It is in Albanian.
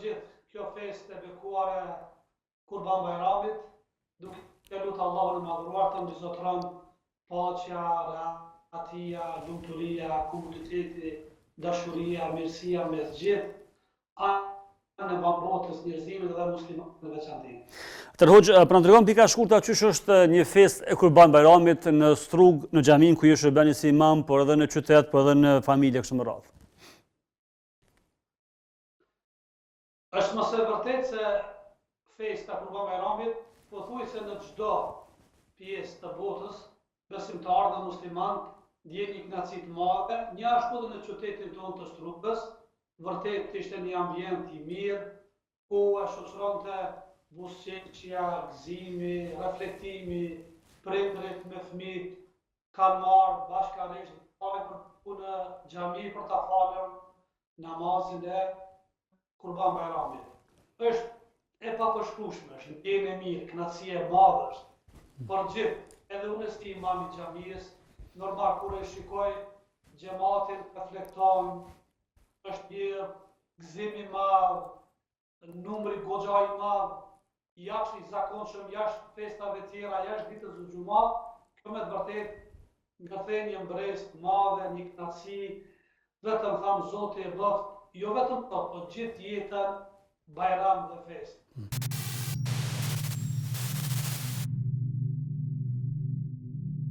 gjithë kjo festë e bekuar e Kurban Bajramit, duke lutë Allahun e Madhëruar të mbizotëron paqja, rahatia, lumturia, komuniteti, dashuria, mirësia mes gjithë anembanë botës, njerëzimit dhe muslimanëve në veçanti. Atëherë hoxhë, po na tregon pika shkurta qysh është një festë e Kurban Bajramit në Strugë, në xhaminë ku ju shërbeni si imam, por edhe në qytet, por edhe në familje kështu me radhë. Është më se e vërtetë se festa e Kurban Bajramit pothuajse në çdo pjesë të botës besimtarët dhe muslimanët ndjejnë një kënaqësi të madhe, njashtu edhe në qytetin tonë të Strugës, vërtet ishte një ambient i mirë, ku e shoqëronte buzëqeshja, gëzimi, reflektimi, prindërit me fëmijët kanë marrë bashkarisht dalin për në xhami për ta falur namazin e Kurban Bajramit. Është e papërshkrueshme, është ndjenjë e mirë, kënaqësi e madhe është. Për gjithë, edhe unë si imam i xhamisë, normal kur e shikoj xhematin reflekton, është një gëzim i madh, Numri goxha i madh, jashtë i zakonshëm, jashtë festave tjera, jashtë ditës së xhuma, kjo me të vërtetë ngërthen një mbresë të madhe, një kënaqësi, vetëm tham Zoti e bëftë, jo vetëm sot, po gjithë jetën Bajram dhe festë.